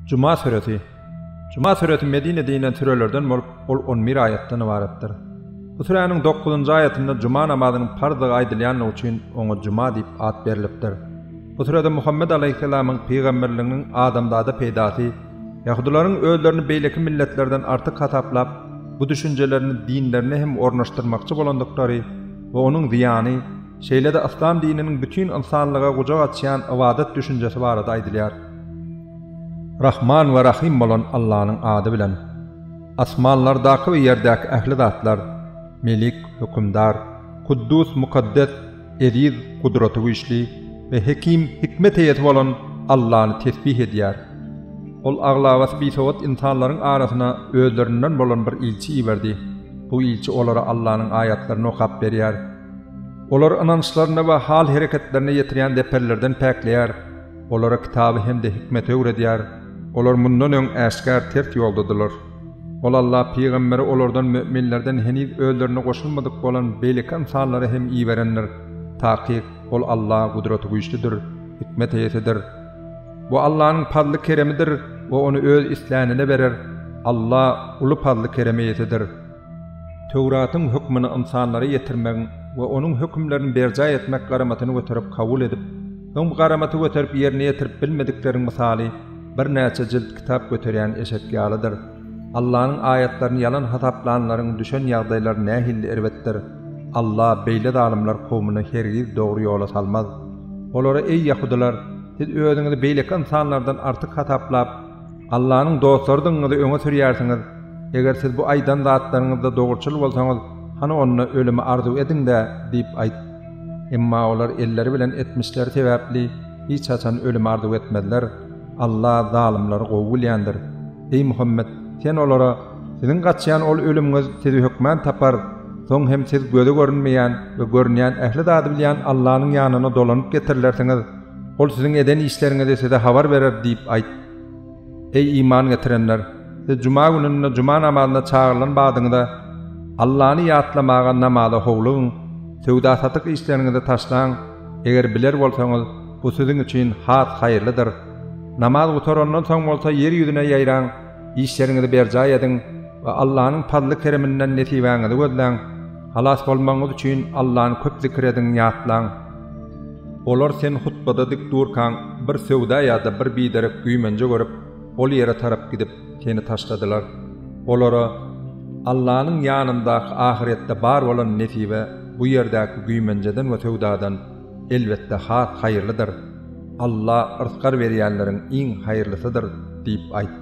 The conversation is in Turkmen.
Juma süresi Juma süresi Medinede inen sürelerden bolup, ol on bir aýatdan ybaratdyr. Bu süräniň dokuzynjy aýatynda juma namazynyň parzdygy aýdylýanlygy üçin oňa Juma diýip at berlipdir. Bu sürede Muhammet alaýhyssalamyň pygamberliginiň adamzada peýdasy, ýahudylaryň özlerini beýleki milletlerden artyk hasaplap, bu düşünjelerini dinlerine hem ornaşdyrmakçy bolandyklary we onuň zyýany, şeýle-de yslam dininiň bütin ynsanlyga gujak açýan ybadat düşünjesi barada aýdylýar. Rahman we Rahym bolan Allanyň ady bilen. Asmanlardaky we ýerdäki ähli zatlar, Melik, Hökümdar, Kuddus, Mukaddes, Eziz, Gudraty güýçli we Hekim, hikmet eýesi bolan Allany tesbih edýär. Ol aglabasy bisowat ynsanlaryň arasyna özlerinden bolan bir ilçi iberdi. Bu ilçi olara Allanyň aýatlaryny okap berýär. Olary ynançlaryna we hal-hereketlerine ýetirýän zeperlerden päkleýär. Olara kitaby hem-de hikmeti öwredýär. Olar mundan öň äşgär ters ýoldadylar. Ol Allah pygamberi olardan möminlerden heniz özlerine goşulmadyk bolan beýleki ynsanlara hem iberendir. Takyk, Ol Allah Gudratygüýçlüdir, hikmet eýesidir. Bu Allanyň pazly-keremidir we ony öz islänine berer. Allah uly pazly-kerem eýesidir. Töwratyň hökmüni ynsanlara ýetirmegiň we onuň hökümlerini berjaý etmek garamatyny göterip kabul edip, soň bu garamaty göterip ýerine ýetirip bilmedikleriň mysaly birnäçe jilt kitap göterýän eşek ýalydyr. Allanyň aýatlaryny ýalan hasaplanlaryň düşen ýagdaýlary nähilli erbetdir! Alla beýle zalymlar kowmuny hergiz dogry ýola salmaz. Olara, Eý ýahudylar! Siz özüňizi beýleki ynsanlardan artyk hasaplap, Allanyň dostlarydygyňyzy öňe sürýärsiňiz. Eger siz bu aýdan zatlaryňyzda dogruçyl bolsaňyz, hany onda ölümi arzuw ediň-dä diýip aýt. Emma olar elleri bilen etmişleri sebäpli hiç haçan ölümi arzuw etmezler. Alla zalymlary gowy bilýändir. Eý Muhammet, sen olara, Siziň gaçýan ol ölümiňiz sizi hökmän tapar, soň hem siz göze görünmeýän we görünýän ähli zady bilýän Allanyň ýanyna dolanyp getirilersiňiz. Ol siziň eden işleriňizi size habar berer diýip aýt. Eý iman getirenler! Siz juma gününde juma namazyna çagyrylan badyňyza Allany ýatlamaga namaza howlugyň, söwda-satyk işleriňizi taşlaň, eger biler bolsaňyz, bu siziň üçin has haýyrlydyr. Namaz gutarandan soň bolsa ýer ýüzüne ýaýraň, işleriňizi berjaý ediň we Allanyň pazly-kereminden nesibäňizi gözläň. Halas bolmagyňyz üçin Allany köp zikir ediň, ýatlaň. Olar sen hutbada dik durkaň, bir söwda ýa-da bir biderek güýmenje görüp, ol ýere tarap gidip, seni taşladylar. Olara, Allanyň ýanyndaky ahyretde bar bolan nesibe bu ýerdäki güýmenjeden we söwdadan, elbetde, has haýyrlydyr. Alla yrsgar berýänleriň iň haýyrlysydyr diýip aýt.